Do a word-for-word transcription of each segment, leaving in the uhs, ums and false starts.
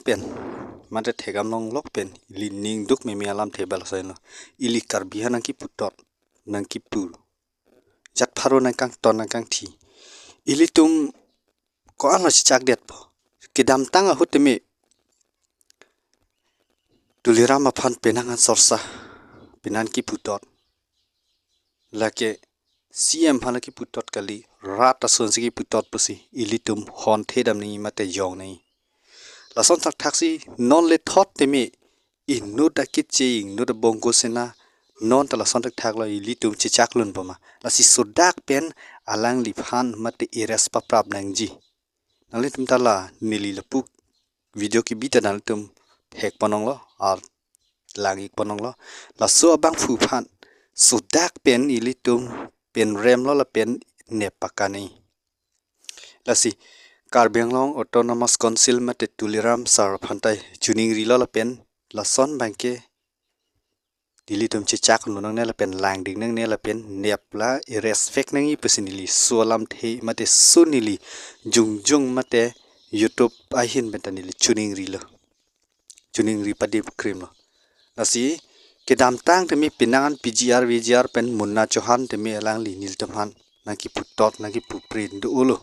Pen, mate thek-am longlok pen, ili ning duk meme alamthe bal soilo. Ili Karbi aphan nangkiputot, nangkipu. Jat pharo nangkangton nangkangthi. Ilitum ko-an lo chechakdetpo. Kedamtang ahut teme Tuliram aphan penang an sorsa, penang kiputot. Lake C M aphan kiputot kali, rat ason si kiputot pusi ilitum honthe dam nangji mate jong nangji. Lason thakthak si non le thot teme inut akitche inut abongko sena non ta lason thakthak lo ilitum chechak lun poma. Lasi sodak pen alangliphan mate arrest paprap nangji. Nanglitum ta la neli lapu video kebi ta nanglitum thek pononglo, ar lang-ik pononglo. Laso abangphu aphan sodak pen ilitum penrem lo lapen nep pakani. Lasi Karbi Anglong Autonomous Council mate Tuliram sir aphan ta choningri lo lapen lason abangke ilitum chechak lun nangne lapen langding nangne lapen nep la arrest vek nangji pusi neli laso alamthe mate laso neli jongjong mate YouTube ahin pen ta neli choningri lo. Choningri padi krim lo. Lasi kedamtang teme penang an P G R V G R pen Munna Chauhan teme alangli nelitum aphan nangkiputot nangkipupre do-olo.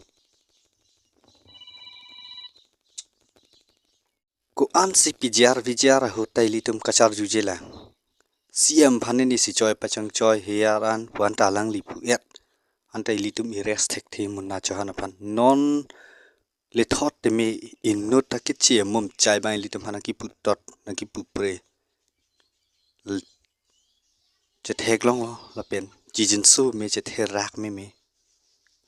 Ko-an si P G R V G R ahut ta ilitum kacharjuje lang. C M aphan neli si choi pachang choi heyar an pu an ta alangli pu-et. Anta ilitum arrest thekthe Munna Chauhan aphan. Non le thot teme inut akitche mum chai abang ilitum aphan nangkiputot nangkipupre. L-, chethek longlo lapen chijinso me chetherak meme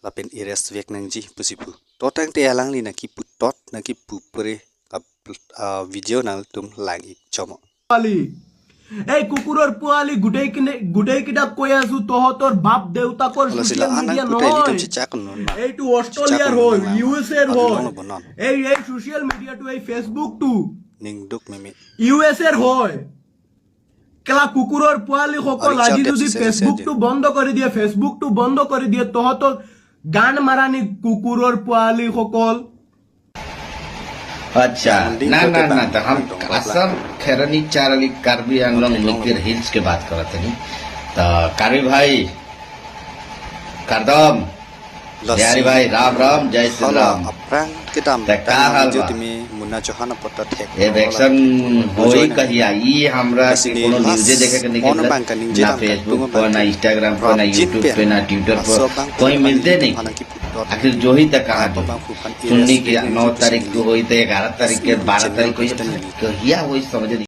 lapen arrest vek nangji pusi pu. To tangte alangli nangkiputot nangkipupre ap-, ah, video nangtum lang-ik chomo. পোৱালি, এই কুকুৰৰ পোৱালি, গোটেই কিনে, গোটেই কেইটাক কৈ আছো, তহঁতৰ বাপ দেউতাকৰ Kalau sila social anang media kutai ilitum নহয়। Chechak nun ma. এইটো অষ্ট্ৰেলিয়াৰ Chechak হয়, nun ma. ইউ এছ এৰ Adi হয়। Long lo bonon. এই, এই ছ'চিয়েল মিডিয়াটো, এই ফেচবুকটো Ning duk meme. U S এৰ হয়। কেলা কুকুৰৰ পোৱালীসকল, Adi আজি chak যদি dep si se ফেচবুকটো se. বন্ধ কৰি দিয়ে, ফেচবুকটো বন্ধ কৰি দিয়ে, তহঁতক গান মাৰা নি কুকুৰৰ পোৱালীসকল। अच्छा, Mandi na, na, kote na, bang, to ham dong asar kherani charali Karbi Anglong Mukir Hills ke baat karat ni. To Karbi bhai, kardom, Lasi Bihari bhai, ram ram, jai Shri Hala Ram. Aphrang kedam Te ka tang hal video ba? Tumi Munna Chauhan apot ta thek Ye nang election hola. Hoi Join kahi nang. Ai, hamra Lasi ke ni kono last news dekhe ke nahi on kena. Bang kaning Na jidam Facebook katung ko, bang na ke. Instagram ko, na Rap jin YouTube pen. Pe, na Twitter ko, Aso bang koi pun milte bang nahi. Pun ki put dot Akhir jo hi tak kaha Apa tu? Bang pun pan Sunni arrest ke nang no jin tarik sini. Ko hoi te, egaroh tarik ke, Sini baroh jin tarik ko, jin ko hiya hoi samajh nahi.